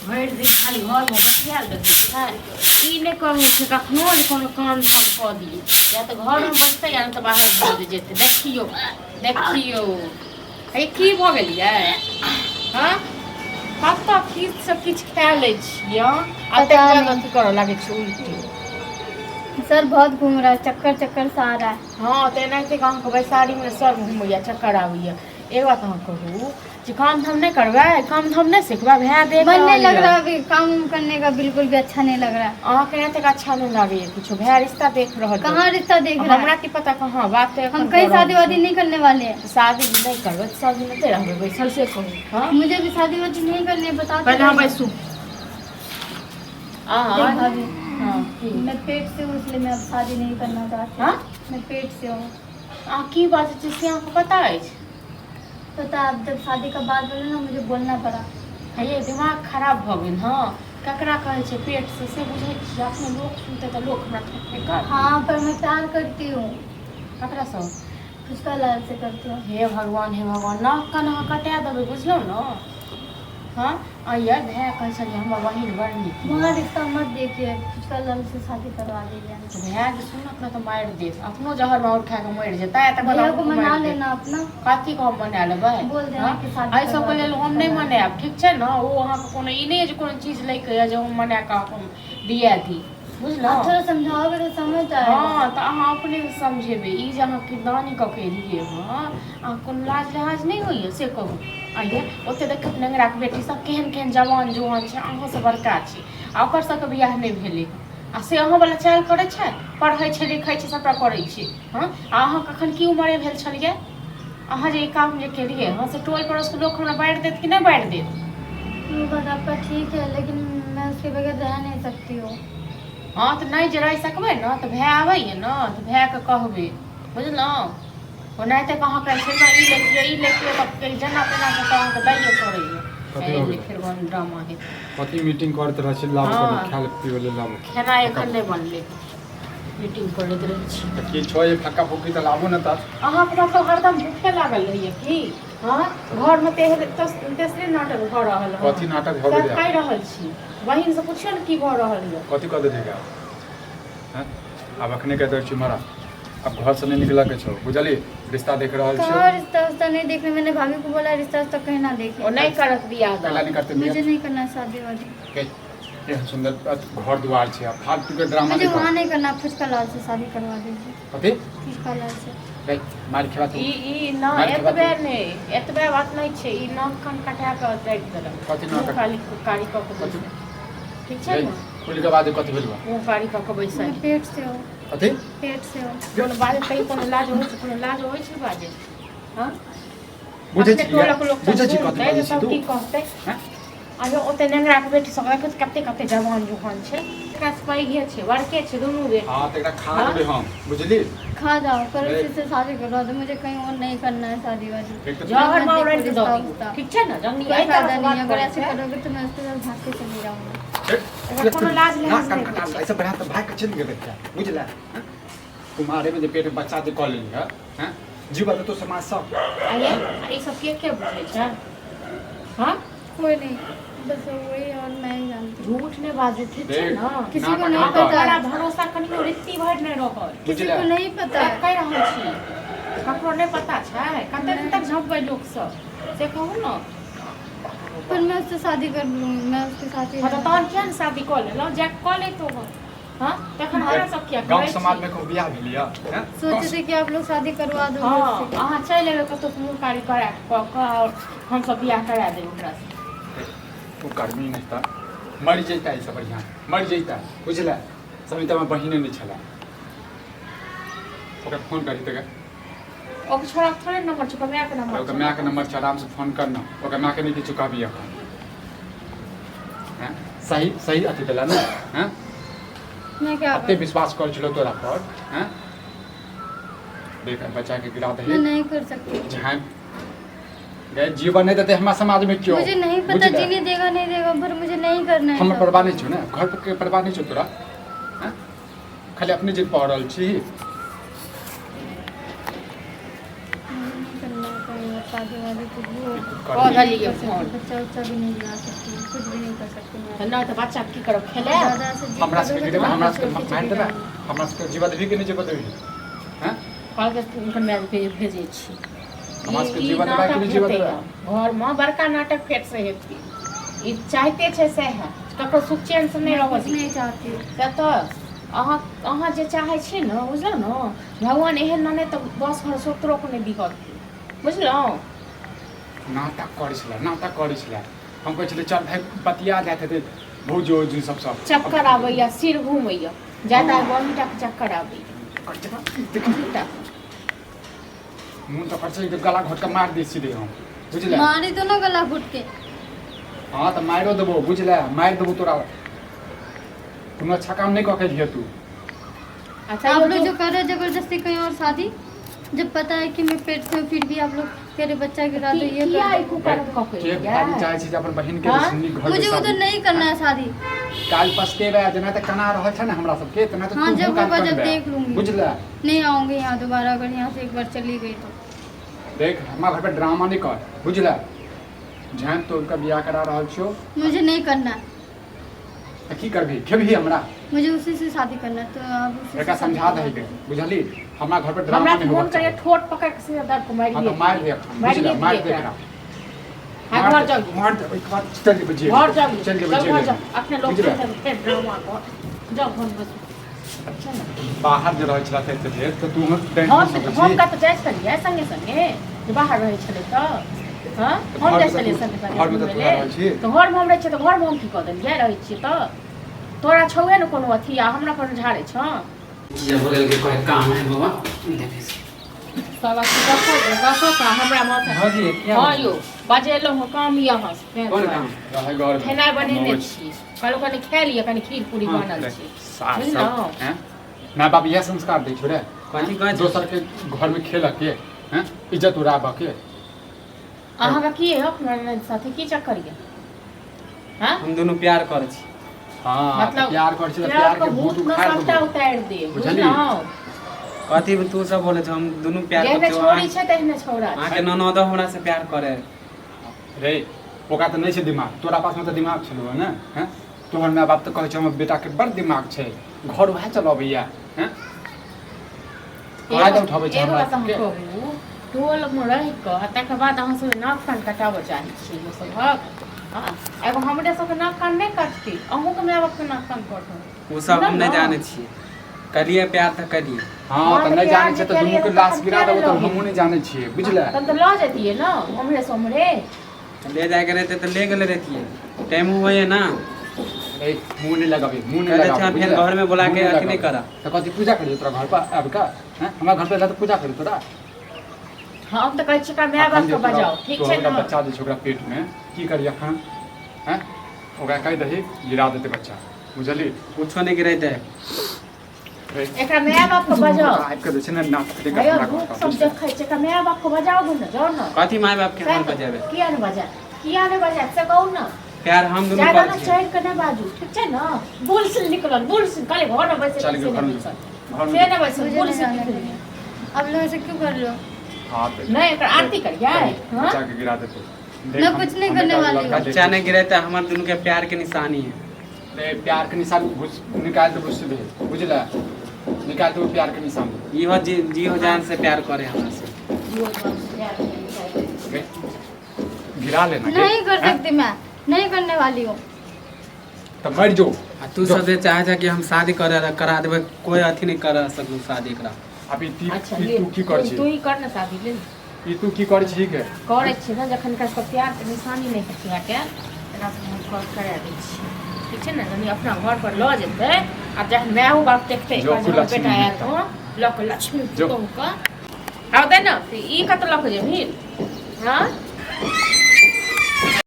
भरि दिन खाली घरमे बसियाल रहै छै। ई नहि कहै छै कखनो जे कोनो काम धाम कऽ दियै, या तऽ घरमे बैसतै या नहि तऽ बाहर भऽ जेतै। देखियौ देखियौ, हे की भऽ गेलियै? हँ, कतऽ किछु से किछु खा लै छियै आ पता तकर बाद नहि। अथी करऽ लागै छै उल्टी। सर बहुत घूम रहा है, चक्कर चक्कर सा आ रहा है। हँ, तऽ एनाहिते अहाँके बैसारीमे सर घुमैया, चक्कर आबैया। एक बात अहाँ कहू जे काम धाम नहि करबै, काम धाम नहि सिखबै? भए देख मन नहीं रहल लग यऽ। रहा अभी, काम उम करने का बिल्कुल भी अच्छा नहीं लग रहा। अहाँके एतेक अच्छा नहि लागैया किछो? भए रिश्ता देख रहल यऽ। कहाँ रिश्ता देख रहा हमरा है? की पता कहाँ बात तऽ हम एखन कहीं कऽ रहल शादी वादी छी। नहीं करने वाले हैं। शादी नहि करबै तऽ सब दिन एतै रहबै बैसल, से कहू? हँ, मुझे भी शादी वादी नहीं करनी है, बता तो पहिले अहाँ रही हूँ। बैसू। देख अहाँ भाभी, हँ की? मैं पेट से हूँ, इसलिए मैं अब शादी नहीं करना चाहती। हँ, मैं पेट से हूँ। अहाँ की बाजै छी से अहाँके पता अछि? पता, आप जब शादी का बात बोले ना, मुझे बोलना पड़ा। हे, दिमाग खराब भऽ गेल। हँ, ककरा कहै छै पेटसँ से बुझै छियै? अपने लोक सुनतै तऽ लोक हमरा ठोकेकर। हाँ, पर मैं प्यार करती हूँ। ककरासँ? फुचका लाल से करती हूँ। हे भगवान, हे भगवान, नाक कान अहाँ कटा देबै, बुझलहुँ ने? हँ, आइए भाय कहै छलियै हमर बहिन बड़ नीक। वहाँ रिश्ता मत देखिए, फुचका लाल से शादी करवा दीजिए। भाय जे सुनत ने तऽ मारि देत, अपनो जहर माहुर खा कऽ मरि जेतै आ तकर बाद भैया को अहूँके मना मारि देत। लेना अपना। कथी के हम मना लेबै? बोल देना हँ, कि शादी एहि करवा सबके दो लेल हम फुचका नहि लाल। मनायब, ठीक छै ने? ओ अहाँके कोनो ई नहि जे कोनो चीज लैके यऽ जे हम मना कऽ हम दिया दी, आप बुझलहुँ? थोड़ा समझाओगे तो समझ जाएगा। हँ, तऽ अहाँ अपने समझेबै। ई जे अहाँ किरदानी कऽ के एलियै हँ, अहाँ कोनो लाज लिहाज नहि होइए से कहू? आइये ओते देखैत नेंगराके बेटी सब केहन केहन जवान जुआन छै, अहाँसँ बड़का छै, आ ओकर सबके बियाह नहि भेलै हँ, आ से अहाँ वला चालि करै छै, पढ़ै छै, लिखै छै, सबटा करै छै। हँ, आ अहाँ कखन की उमरे भेल छलियै? अहाँ जे ई काम जे केलियै हँ से टोल पड़ोसके लोक हमरा बारि देत कि नहि बारि देत? वो बात आपका ठीक है, लेकिन मैं उसके बगैर रह नहीं सकती हूँ। हँ, तऽ नहि जे रहि सकबै ने तऽ भाय आबैए ने तऽ भायके कहबै, बुझलहुँ? ओनाहिते अहाँके छै ने, ई लैके ई लैके तऽ जेना तेना कऽ कऽ अहाँके दैए पड़ैए। कथी भऽ गेल? फेर ड्रामा हेतै। कथी मीटिंग करैत रहै छी? लाबू हँ। कनि खाय पीबै लए लाबू। खेनाइ एखन नहि बनलै, मीटिंग करैत रहै छी। तऽ की छौ ये फक्का फुक्की? तऽ लाबू ने तऽ। अहाँके मतलब हरदम भूखे लागल रहैए की? हँ, घरमे तेसरे नाटक भऽ रहल हँ। कथी नाटक भऽ सएह गेलै? कहि रहल छी, बहिनसँ पुछियौ ने की भऽ रहल यऽ। कथी कऽ देलियै हँ? आब अखने कहि दै छी मरा, अब घर से नहीं निकलऽ के छौ, बुझली? रिश्ता देख रहल कहाँ छियौ। रिश्ता उस्ता नहीं देखने, मैंने भाभी को बोला रिश्ता उस्ता कहीं ना ओ देखे। नहि करत बियाह कैला दान। नहीं करते मुझे बियाह? नहीं करना है शादी वादी। केहन सुंदर घर दुआर छै, आ फालतू के ड्रामा। मुझे नहीं वहाँ कर। नहीं करना, फुचका लाल से शादी करवा दीजिए। कथी? फुचका लाल से। गई मार खेबा तू। ई ई न मारि खेबा एतबे तू। नहि, एतबे बात नहि छै, ई नाक कान कटा कऽ राखि देलक। कथी मुँह नाक? काली कारी कऽ कऽ कथी? बैसल, ठीक छै गई ने? खुलि के बात, कथी भेल बा? मुँह कारी कऽ कऽ बैसल। मैं पेट से हूँ। कथी? पेट से हूँ। कोनो बाजै तैयो कोनो लाज होइ छै? कोनो लाज होइ छै बाजै? हँ, बुझै अपने छी टोलक लोक सब बुझै छी कथी सुनतै बाजै तऽ छी सब तू? की कहतै? हैं? आयो ओते नेंगरा के बेटी सब देखत, कते कते जवान जुहान छै, एकरा से पैघे छै, बड़के छै दुनू बेटी। हाँ, तऽ एकरा खा हाँ? देबै हम, बुझली? खा जाओ, पर नहीं। उसी से शादी करवा दो, मुझे कहीं और नहीं करना है शादी वादी। एक तऽ जहर मत माउर देखो राखि रिश्ता दऽ दियौ, उस्ता। ठीक छै ने? जखनी कोई एहि फायदा तरहके नहीं है बात अगर करै ऐसे छै। करोगे तो मैं उसके साथ भाग के चली जाऊंगी। एकरा कोनो लाज लिहाज नाक नहि कान होइ कटा छै। ऐसे बढ़िया तऽ भाग के चलि गेलै क्या, बुझला? हैं? कुमारे में जे पेट में बच्चा जे कऽ लेली है, हैं? जीवा तऽ तो समाज सब। आये, आ ई सब के के बुझै छै? हँ, कोई नहीं, बस वही और मैं ही जानती हूँ। झूठ नहि बाजू, ठीक छै देख, ने? किसी को नाटक नहीं नहि कर। पता बड़ा है। भरोसा कनियो रित्ती भरि नहि रहल। किसी बुझला? को नहीं पता है। कहि रहल छी, ककरो नहि पता छै? कते दिन तक झँपबै लोकसँ, से कहू ने? पर मैं उससे शादी कर लूंगी, मैं उसके साथ ही हँ, तऽ रहना तहन किया ने शादी कऽ लेलहुँ? जा कऽ लैतहुँ हँ। हँ, तखन हमरा सब किया गाँव कहै छी? समाज में कहू बियाह भेल यऽ, हैं? सोचे थे कि आप लोग शादी करवा दो हँ, मुझसे। अहाँ चलि एबै कतहु मुँह कारी करा कऽ कऽ आओर हमसब बियाह करा देब ओकरासँ। तू गर्मी नहि तऽ मरि जैता, एहिसँ बढ़िआँ मरि जैता, बुझले? समिता हमर बहिने नहि छलै। ओकरा फोन करी तऽ। ओकर छोड़ाके थोड़े नंबर छै, ओकर मायके नंबर ओकर छै। मायके नंबर छै, आरामसँ फोन कर ने। ओकर मायके नहि किछु कहबी एखन। हैं? सही सही अथी भेला ने? हैं? मैं क्या एते करूँ? विश्वास करै छलौ तोरा पर, हैं? देख, बच्चा के गिरा मैं दही। नहीं कर सकती। झाँपि गए, जीवन नहीं देते हमरा समाज में क्यों। मुझे नहीं पता। बुझले? जीने देगा नहीं देगा, पर मुझे नहीं करना है हमर सब। परवाह नहीं छौ ने? घर के परवाह नहीं छौ तोरा? हैं? खाली अपने जिद पा रहल छी। मुझे नहीं करना है कहीं और शादी वादी कुछ भी हो। कऽ देलियै कर सकती फोन। बच्चा उच्चा भी नहीं ला सकती, कुछ भी नहीं कर सकती। तऽ नहि तऽ बच्चा की करब खेलायब दादा से जिद हमरा सबके करोगे गिरेबै तो हमरा मैं सबके छोड़ के मारि चली देबै जाऊंगी। हमरा सबके जीवा देबही कि नहि जीवा देबही हैं कहलकै हुनकर माय भेजै छी हमरा सबके ई जीवा देबै कि नाटक नहि जीवा हेतै देबै घरमे बड़का नाटक फेर से हेतै ई चाहते छै सएह ककरो सुख चैन से नहि मैं रहऽ कुछ नहीं चाहती हूँ। से तऽ अहाँ अहाँ जे चाहै छी ने बुझलहुँ ने भगवान एहन ने तऽ दस घर सोतरोके नहि दिहत बुझलहुँ नाटक करै छलै नाटक करै छलै हम कहै छलियै चल भाइ बतिया जाइत हेतै भौजी औजी सब सब चक्कर आबैया सिर घूमैया ज्यादा अहीँटाके चक्कर आबैया करै छै देखी अहीँटाके मोन तऽ करै छै कि गला घोटि कऽ मारि दै सीधे हम बुझले मारी तो ना गला घुट के हँ तऽ मारियो देबो बुझले मारि देबो तोरा कोनो अच्छा काम नहि कऽ के एलिहे तू अच्छा आप यौ लोग तो जो कर रहे हो जबरदस्ती कहीं और शादी जब पता है कि मैं पेट से हूँ फिर भी आप लोग कह रहे बच्चा गिरा दो ये किया कर ई दो। कुकर्म कऽ के के एलियै? भाभी चाहै छै जे अपन बहिन के हाँ? नीक घर में मुझे उधर शादी नहीं करना है शादी काल पछतेबै जेना तऽ कना रहल छै ने हमरा सबके तेना तऽ हाँ तू जब काल होगा जब कनबे। देख लूंगी बुझले नहीं आऊंगी यहाँ दोबारा अगर यहाँ से एक बार चली गई तो देख हमरा घर पर ड्रामा नहीं कर बुझले झाँपि तोड़ कऽ बियाह करा रहल छियौ मुझे नहीं करना है तऽ की करबही खेबही हमरा मुझे उसी से शादी करना है तो आप उसी एकरा से शादी समझा करवा दही के दो। बुझली हमरा घर पर ड्रामा हमरा नहीं तऽ मोन होबक करैया चाही ठोट पकड़ के सीधा दाब के मारि हाँ तऽ दियै मारि दे एखन मारि बुझले दियै मारि दे एकरा। एकरा हाँ घर जाउ मार दे ओहिके बाद चलि जेबै जेल घर जाउ चलि जेबै चल जेल घर जाउ अखने लोक बुझले फेर ड्रामा कर जाउ घर बस अच्छा ने बाहर जे रहै छला तते देर तऽ तू हम डाँटि हम नहि सकै हम छी कतऽ जाइ छलियै संगे संगे जे बाहर रहै छलै तऽ हँ तऽ हम घरमे जाइ तऽ छलियै तू संगे संगे घरमे तऽ घुमै तू लेल रहल छी तऽ घरमे हम रहै छियै तऽ घरमे हम की कऽ देलियै रहै छियै तऽ तोरा छौहे ने कोनो अथी आ हमरा पर झाड़ै छौ जब हो गेल कोई काम है बाबा देखै छी सब अथी रखो रखो का हमरा माथा भौजी किया हँ यौ बजेलहुँ हँ काम यऽ अहाँ से कोन काम रहै घरमे खेनाइ बनेने मौज। छी कहलहुँ कनि खाए लिअ कनि खीर पूरी हँ, बनल छै सार सब बुझलहुँ हैं माय बाप इएह संस्कार दै छौ रे कथी कहै छी दोसर के घर में खेलऽ के हैं इज्जत उड़ाबऽ के अहाँके की यऽ हमरा ननैद साथे की चक्कर यऽ हाँ हम दुनू प्यार करै छी हाँ तऽ मतलब प्यार करै छी तऽ प्यार प्यार के के भूत भूत ने उखाड़ि सबटा देबो उतारि दे बुझलियै? बुझलहुँ कथी तू सब बोले छौ हम दुनू प्यार जेहने करै छी छोरी छै तेहने छौड़ा छै अहाँके ननदो हमरा से प्यार करे रे ओकरा तऽ नहि छै दिमाग तोरा पासमे तऽ दिमाग छलौ ने हैं तोहर माय बाप तऽ कहै छै हमर बेटाके बड़ दिमाग छै घर उएह चलबैया हैं फायदा उठाबै छै एगो हमरा बात अहाँ सबके कहू टोलमे रहि कऽ आ तकर बाद अहाँ सब नाक कान कटाबऽ चाहै छियै लोक सभक हँ एगो हमरे सबके नाक कान नहि कटतै अहूँके माय बापके नाक कान कटत ओ सब हम बुझलहुँ नहि ने? जानै छियै कलिए प्यार तऽ कलिए हँ हँ तऽ तऽ नहि प्यार जानै जे छै तऽ केलियै दुनूके तऽ लाश तखन गिरा किया देबो नहि तऽ लऽ हमहूँ नहि जानै छियै बुझले तहन तऽ लऽ जैतियै ने ओम्हरे से ओम्हरे ले जाके रहते तऽ ले गेले रहितियै टाइम होइए ना ए मुँह नहि लगाबी मुँह नहि कहै लगाबी छै, फेर बुझले? घरमे बोला मुँह के नहि अथी नहि लगाबी। करऽ। तऽ कथी पूजा करियौ तोरा घर पर आबि कऽ हैं हमरा घर पर एला तऽ पूजा करियौ तोरा हम तऽ कहै छियै एकरा माय अखन जे बापके तोरा बजाउ ठीक तोहर छै ओकरा ने बच्चा जे छै ओकरा पेटमे की करी अखन हैं ओकरा कहि दही गिरा देतै बच्चा बुझली कुछो नहि गिरेतै एकरा माय बापके बजाउ आबि कऽ जे छै ने नाटक नहि कर हेयौ हमरा रूप घर पर, सब बुझली? देखै छै एकरा माय बापके बजाउ ने जाउ ने कथी माय बापके हम बजेबै किया ने बजा किया ने बजा से कहू ने प्यार हम दुनू ज्यादा करै ने छियै चढ़ि कऽ नहि बाजू ठीक छै ने बुल से निकलल बुल से कहले घर में बैसे चल से गेल नहि घरमे बैसल घरमे से नहि बैसल मुझे बुल नहीं से जाना निकलि है। गेल आप लोग ऐसे क्यों कर रहे हो हाँ तऽ नहि एकर आरती करियै हँ बच्चा के गिरा देतै देख मैं हम- कुछ नहीं हम करने एकटा वाली लड़का हूँ। देख बच्चा नहि गिरेतै हमर दुनू के प्यार के निशानी है रे प्यार के निशान घुस निकाल देबो सीधे बुझले निकाल देबो प्यार के निशान इहो जी जियो जान से प्यार करे हमरा से जियो जान से प्यार के निशानी। गे, गिरा लेना गे, नहीं कर हैं? सकती मैं नहीं करने वाली हूँ तऽ मरि जो आ तू सब जे चाहे छै कि हम शादी करे करा देबै कोई अथी नहि कर सकू शादी एकरा अभी ती अच्छा ई ले तू की करै छी तू ही कर ने शादी ले ई तू की करै छी के करै छियै ने जखन एकरा सबके प्यारके निशानी नहि हेतै हटायल एकरा सबके हम घर करा दै छियै ठीक छै ने जनी अपना घर पर लऽ जेतै आ जहन मायो बाप देखतै जो एकर जे हमर लक्ष्मी बेटा आयल हेतै। हँ लऽ कऽ लक्ष्मी जो। पुतोहुके आउ दे ने तऽ ई कतऽ लऽ कऽ जेबही हँ